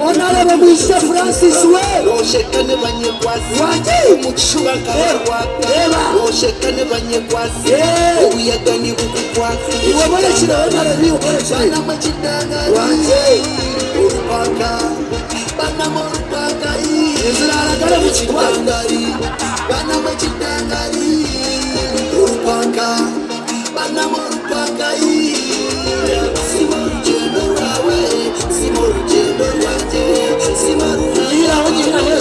Onarebe Mwishe Francis we Wangi Reba Eh. Iwe borekire onarebe iwe borekire Wangi Eziraragare mu kitwari Nyiraho nyiraho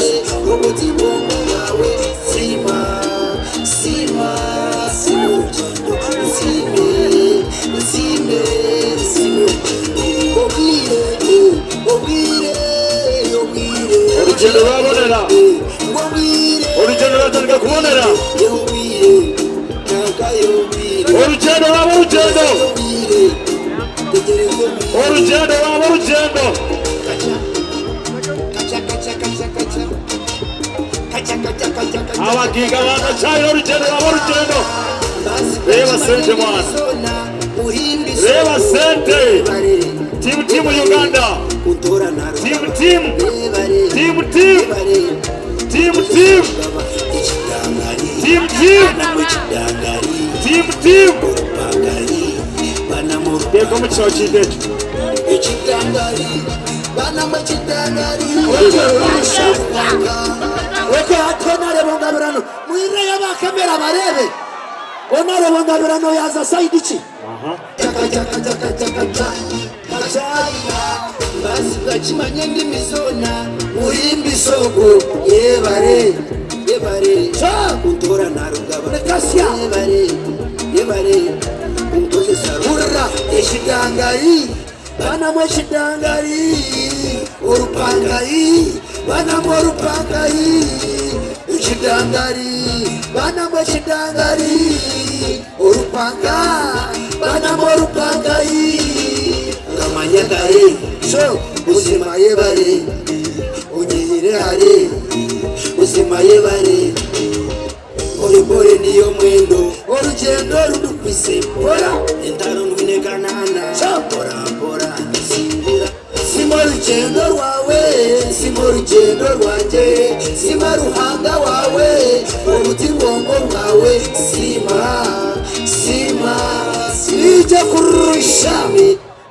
Orugendo rwabonera. Orugendo rwatandika kubonera. Orugendo rwaba orugendo. Orugendo rwaba orugendo. Abagiga bakacaira orugendo rwaba orugendo. Reba sente mwana. Reba sente. Team team Uganda. Team team. Team team. Team team. Team team. Team team. Teka omu kishaho kintu ekyo. Okay, hati onarebe ngabirano mwireyo abakamera barebe onarebe ngabirano yaza side ki Bakimanye endimi zoona muhimbisa ogwo yebare yebare kuntora narugaba Nekasya. yebare yebare kunkozesa Hurra ekidangali banamu ekidangali orupangayi banamu orupangayi ekidangali banamu ekidangali orupanga banamu orupangayi ngamanya kare so buzima yebare onyihire hare buzima yebare polepole niyo mwendo orugendo rudukwise mpora entaro ndwine kanana mpora mpora singura sima orugendo rwawe sima orugendo rwanjye sima ruhanga wawe obuti bwongo bwawe sima sima ije kurusha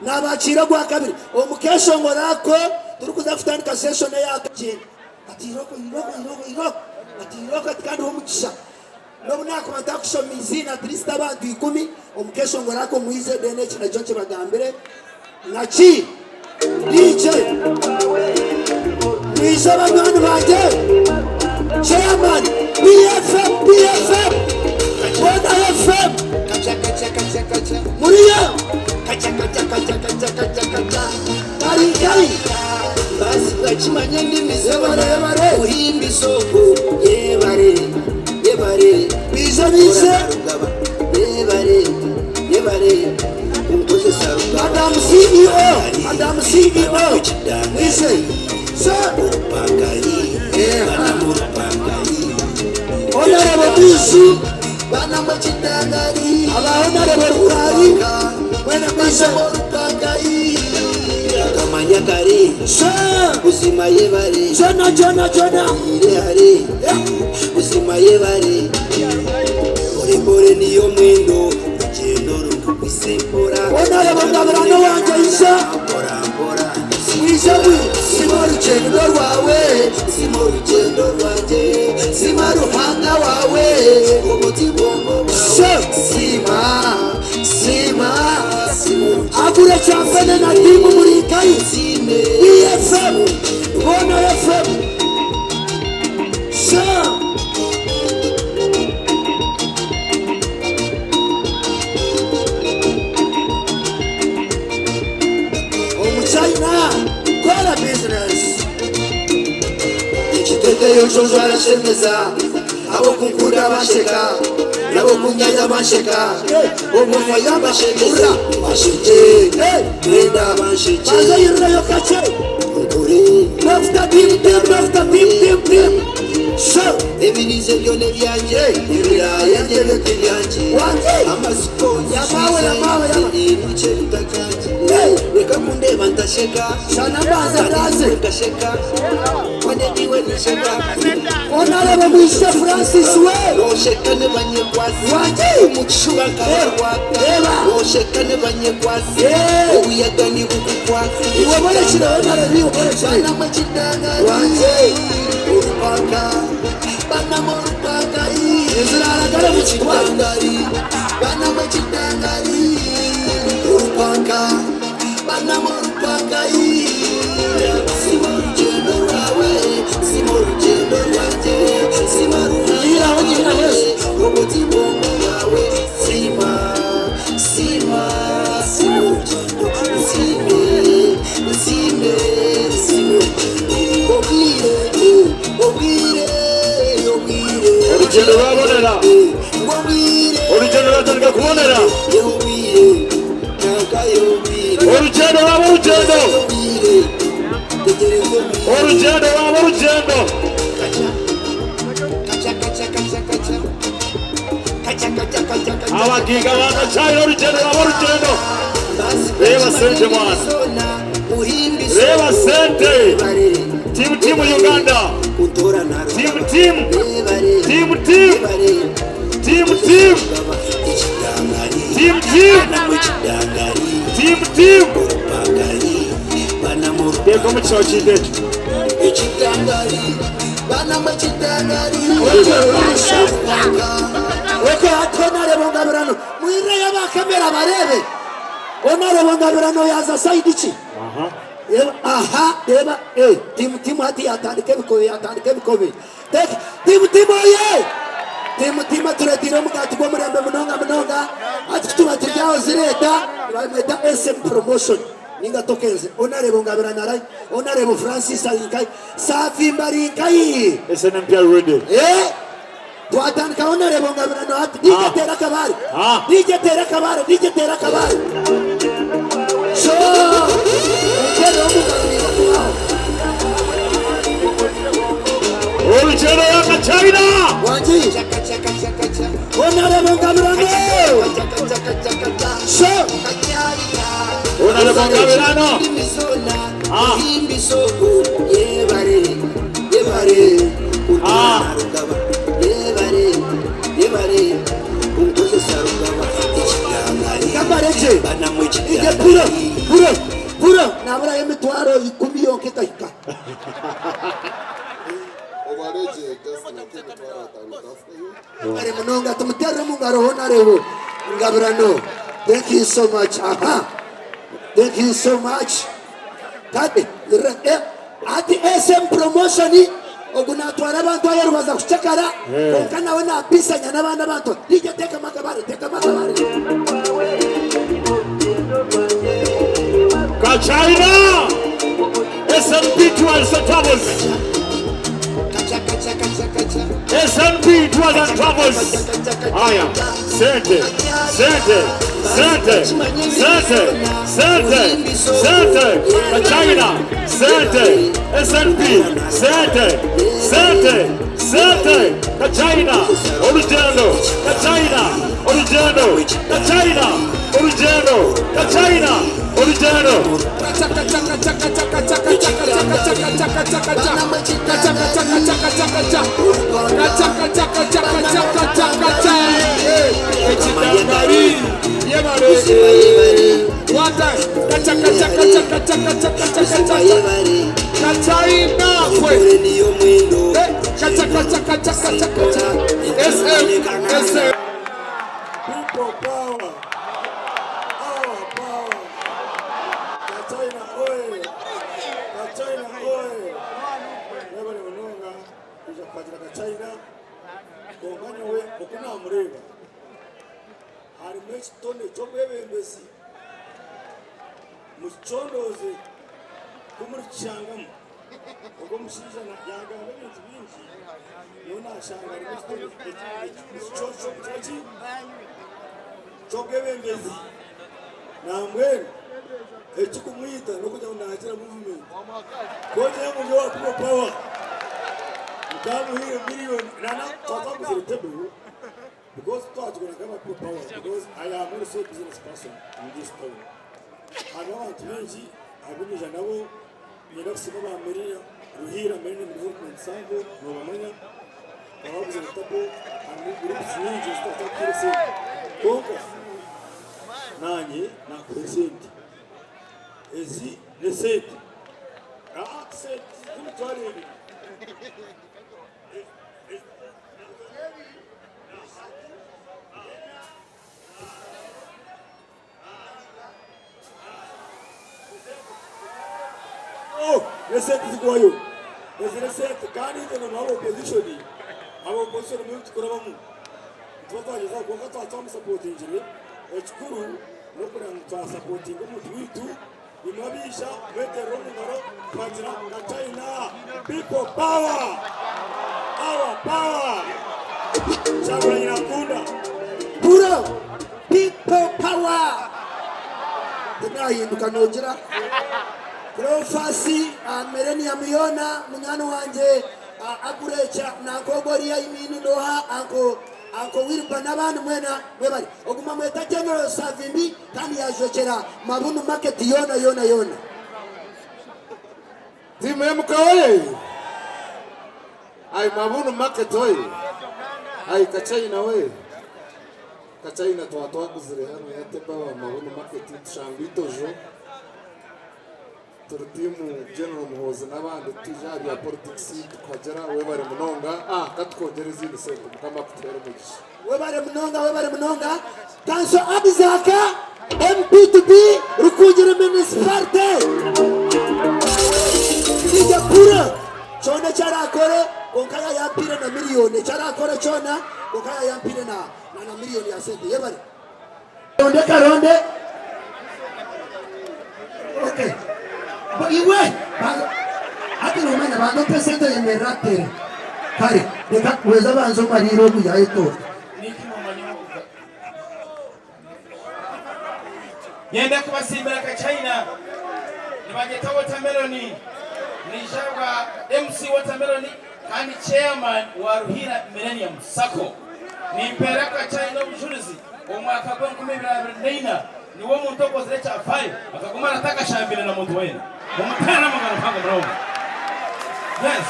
nabakira gwa kabiri omukeshongoro ako turikuza kutandika session eyakagenda ati iroko iroko iroko iroko ati iroko ati kandi omugisha nobu nakuba ntakushoma iziina at least abantu 10 omukeshongoro ako mwize then eki nakyo nkibagambire naki DJ mwize banywani bangye chairman BFM BFM Bona FM kacha kacha kacha kacha muriyo kacha kacha kacha kacha kacha kacha karikari basi bakimanye endimi Yebare, zona yebare. muhimbisa ogwo yebare yebare bize bize rugaba yebare yebare kunkozesa rugaba Madam CEO Madam CEO bize so urupangayi Yeah. banamurupangayi Honorable Bizu banamukidangari aba Honorable Rukari mwena bize banamurupangayi akamanya kare so buzima yebare Jona Jona Jona ire hare buzima yebare polepole niyo mwendo rugendo rudukwise mpora Honorable Ngabirano wanje Isa mpora mpora mwize mwi sima urugendo rwawe sima urugendo rwanjye sima ruhanga wawe ubuti bwongo bwawe So. sima sima sima urugendo agure champene na timu murikayi sime BFM Bona FM so omuchina kora business igiteteyo cyo arashemeza abo kunkunda bansheka nabo kunyanya bansheka umunwa yabashemeza bansheke mwenda bansheke baza yirirayo kace ukuri Lofta dim dim lofta dim dim dim so ebirize byona ebyanjye ibiraya byebyo tebyanjye Wanjye. amasiko Yamawe, yamawe, yamawe. inuce bitakanjye Hey. Onarebe mwishiki Francis we wangi reba iwe borekire onarebe iwe borekire wangi eziraragara mu kitwaro. Yiraho nyina wese. Orugyendo rwabonera. Orugyendo rwatandika kubonera. Orugyendo rwaba orugyendo. Orugyendo rwaba orugyendo. Abagiga bakakyayira orugyendo rwaba orugyendo. Reeba sente mwana. Reeba sente. Team team Uganda. Team team. Team team. Team team. Team team. Team team. Teeka omu kishaho kiitu ekyo. Okay, hati onareba ngabirano mwireyo abakamera barebe onareba ngabirano yaza side ki. Reba, aha reba timu timu hati yatandika ebikobe, yatandika ebikobe. Take timu timu oye timu timu aturetire omugati gw'omurembe munonga munonga. Hati kutuba turi aho zireeta nibamweta SM Promotion ninga tokenze onareba ngabirano arai onareba Francis arinkai Savimba arinkai. SNMP are ready. Twatandika onareba ngabirano hati DJ tera akabare. DJ tera akabare, DJ tera akabare. So mukyere w'omugabo kubaho. Orugyendo rw'Akachina. Wangi onareba ngabirano. So Onareba ngabirano. Kabareke ige puro puro puro naburayo emitwaro 10 yonka ekahika. Ari munonga tumuterere omu ngaro onarebo ngabirano. Thank you so much. Aha. Thank you so much. Kati ati SM Promotion ogu natwara abantu aheeru baza kucakara konka nawe napisanya n'abandi abantu. DJ tekamu akabare, tekamu akabare. Kachina. SNP Tours and Travels. SNP Tours and Travels. Aya, sente, sente, sente, sente, sente, sente. Kachina, sente, SNP, sente, sente, sente. Kachina, orugyendo, Kachina, orugyendo, Kachina, orugyendo, Kachina, orugyendo. People power. Our power. Kachina oye. Kachina oye. Mwebale munonga kuja kwagira Kachina. Konka nyowe oku namureeba harimu ekitone ky'obwebembezi, mukicondoze kumurikishangamu. Ogwo omushaija yagamba ebintu bingi, nyowe nashanga harimu ekitone kyaki ky'obwebembezi. Nambwenu ekikumwita n'okugira ngu naakira movement kogira ngu nyowe People Power nkamuhire miliyoni nana twatwaguzire table because twagigura nk'aba People Power, because I am also a business person in this town. Hariho abantu baingi. Abu nyija nabo niinyenda kusiima aba Ruhiira Millennium Development Sacco nobamanya abaguza tabo harimu groups nyingi ezitakuza kukuha esente kwonka nanye nakuha esente ezi nesente aa tisente zemitwaro ebiri. Esente zigwayo ezi n'esente kandi itwe na aba opposition aba opposition mbwenu nitukurabamu nituba twagyezaho kwonka twaba twamusapotingire ekikuru n'okureeba ngu twasapotinga omuntu waitu imwe abaija mweterere omu ngaro twagira nka China people power our power Kyagulanyi nakukunda. Buro people power tinahinduka nogira Cleophas Millennium yoona munywani wangye Agureekya nanka ogwo oriya I mean noha uncle uncle Wilber nabandi mwena mwebare ogu bamweta General Savimbi kandi yajwekyera Mabunu market yoona yoona yoona. Tiimu y'omuka oye! Ai Mabunu market oye! Ai Kachaina oye! Kachaina twaba twaguzire hanu yateba aba Mabunu market tushangwa itojo turi tiimu General Muhoozi n'abandi twija aha bya politics tukagira webare munonga ah katukwongyere ezindi sente mukama akutuhere omugisha. Webare munonga webare munonga Kanso Isaac MP to be Rukungiri Municipality DJ Pura kyona ekyarakore kwonka yayampire na million ekyarakore kyona kwonka yayampire na na million ya sente yebare Karonde karonde okay iwe hati nomanya banza ompe sente oyemerere atere kare reka weza banza omarire ogu yayetoka. Nyenda kubasiimira akachina nibagyeta watermelon naija bwa MC watermelon kandi chairman wa Ruhiira Millennium Sacco. Nimpeera akachina obujurizi omu mwaka gw'enkumi ibiri abiri naina niwe omuntu okozire ekyafaayo akaguma atakashambire na muntu weena. Mumuteere omungaro mpango munonga. Yes.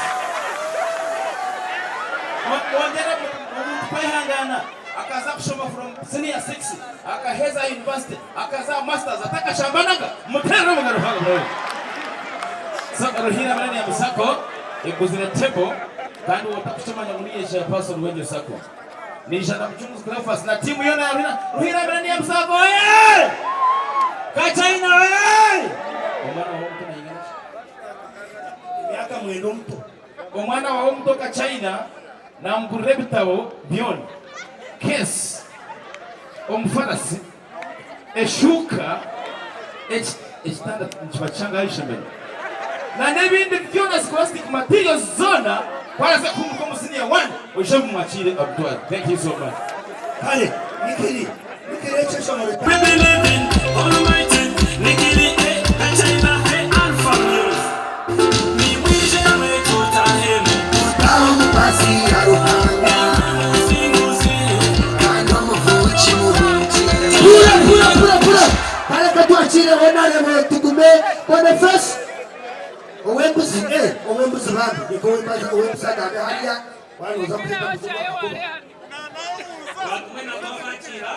Mwongyere omuntu kwehangana akaza kushoma from senior 6 akaheza university akaza aha masters atakashambanaga. Mumuteere omungaro mpango munonga. So Ruhiira Millennium Sacco eguzire table kandi wotakukimanya ngu niyo chairperson w'egyo sacco. Naija na Mucunguzi Cleophas na tiimu yoona ya Ruhiira Ruhiira Millennium Sacco oyee! Kachaina oyee! Omwana wawe omuto naingana ki? Emyaka mwenda omuto. Omwana wawe omuto Kachaina namugurira ebitabo byona, case, omufarasi, eshuuka, ekitanda nikiba kishangaho ishomero na n'ebindi byona scholastic materials zoona ku araze kuhumuka omu senior one oije omumwakiire abitware. Thank you so much. Kare nikiri nikiri ekyo eshomero. We believe in Almighty Nikiri eh Kachina eh Alpha News Nimwije mwetutahemu Mutahe omu pasi ya Ruhanga. Nimwe musinguzi Kandi omuvugi murungi. Pura pura pura pura kare katwakiire honarebo tugume Boniface owembuzi eh owembuzi bambi reka owembazi owembuzi agambe hariya waaba noza kuhika kuza kuba. Bagume nabo bakiira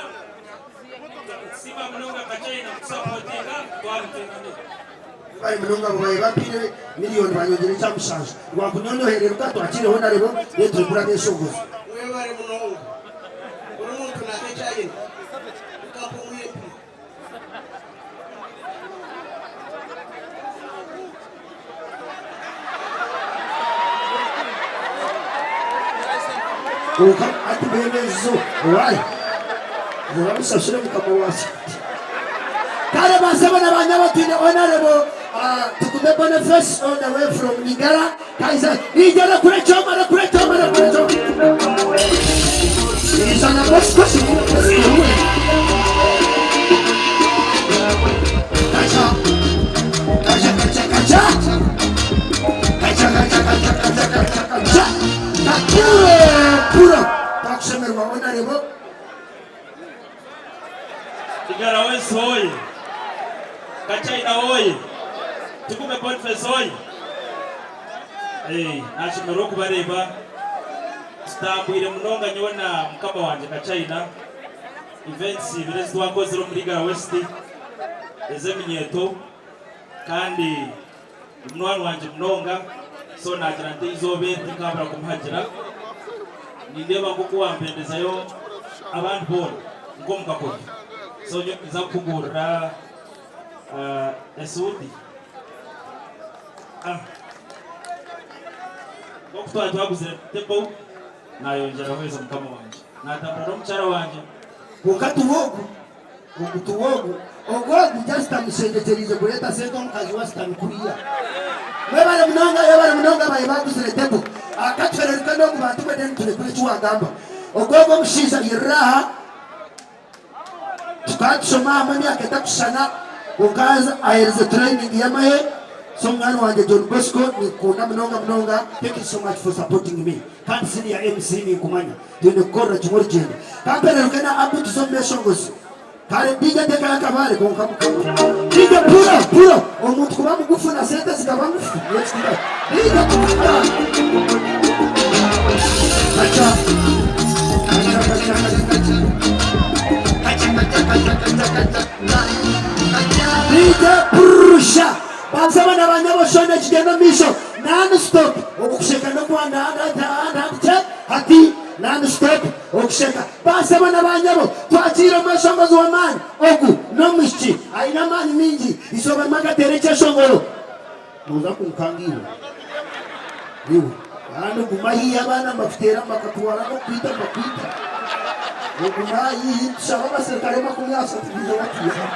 Nitukusiima munonga Kachaina kutusapotinga twaruteekane. Mwebare munonga abo babaire bampiire miriyoni banyongyera ekya mushanju rwakunyonyohererwa twakiire honarebo then turekure abeshongozi. Mwebare munonga. Buri muntu naaha eki aine. Nkampa omu MP. Kwonka hati mbwenu ezo owaaye oramusashure mukama wa Kare basebo na banyabo twine honorable Tugume Boniface all the way from Nigara Kaiser Nigara kure choma kure choma kure choma Ijana bosi kosi kosi Kacha kacha kacha kacha kacha kacha kacha kacha kacha kacha Kakure pura twakushemererwa honorable Kigara wese oye! Kachaina oye! Tugume Boniface oye! Eh, nashemererwa okubareeba. Tutambwire munonga nyowe na mukama wangye Kachaina. Events ibiri ezi twakozire omuri Igara West ez'eminyeeto kandi ni munywani wangye munonga so nagira nti eizooba eri tinkabura kumuhagira. Nindeeba nk'oku wampendezayo abandi boona nk'omu kakodyo. So nyowe ninza kukugurira esuuti. Nk'oku twaba twaguzire table, nayongyeraho ezo mukama wangye. Natambura n'omukyara wangye. Kwonka tiwe ogu, ogu tiwe ogu, ogu ogu just amushendekyeriize kureeta sente omukazi we ashutami kuriya. Mwebare munonga, yebare munonga abaye baguzire table. Akatuhereruka n'ogu bantu mwe then turekure eki wagamba. Ogu ogu omushaija yirira aha. Tukaba tushoma hamwe emyaka etakushushana kwonka haza aherize training y'amahe so munywani wangye John Bosco ninkukunda munonga munonga thank you so much for supporting me kandi senior MC ninkumanya twine kukorera kimwe orugyendo kampereruke na Abu tuze omu beshongozi kare DJ tekayo akabaare kwonka mukama DJ puro puro omuntu kuba mugufu na sente zikaba ngufu niyo kikuru DJ tukunda kacha kacha kacha kacha kacha DJ Prusha bansaba na banyaboshonde kigyenda omu maisho non stop okusheka n'okwandaandaandaandikye hati non stop okusheka bansaba na banyabo twakiire omweshongozi w'amaani ogu n'omwishiki aine amaani mingi izooba rimwe akateera ekyeshongoro Noza kunkanga iwe iwe kandi guma haihi abaana nibakuteera bakakutwara n'okukwita nibakwita oguma haihi tushaba abaserukare 30 baije batwihamu.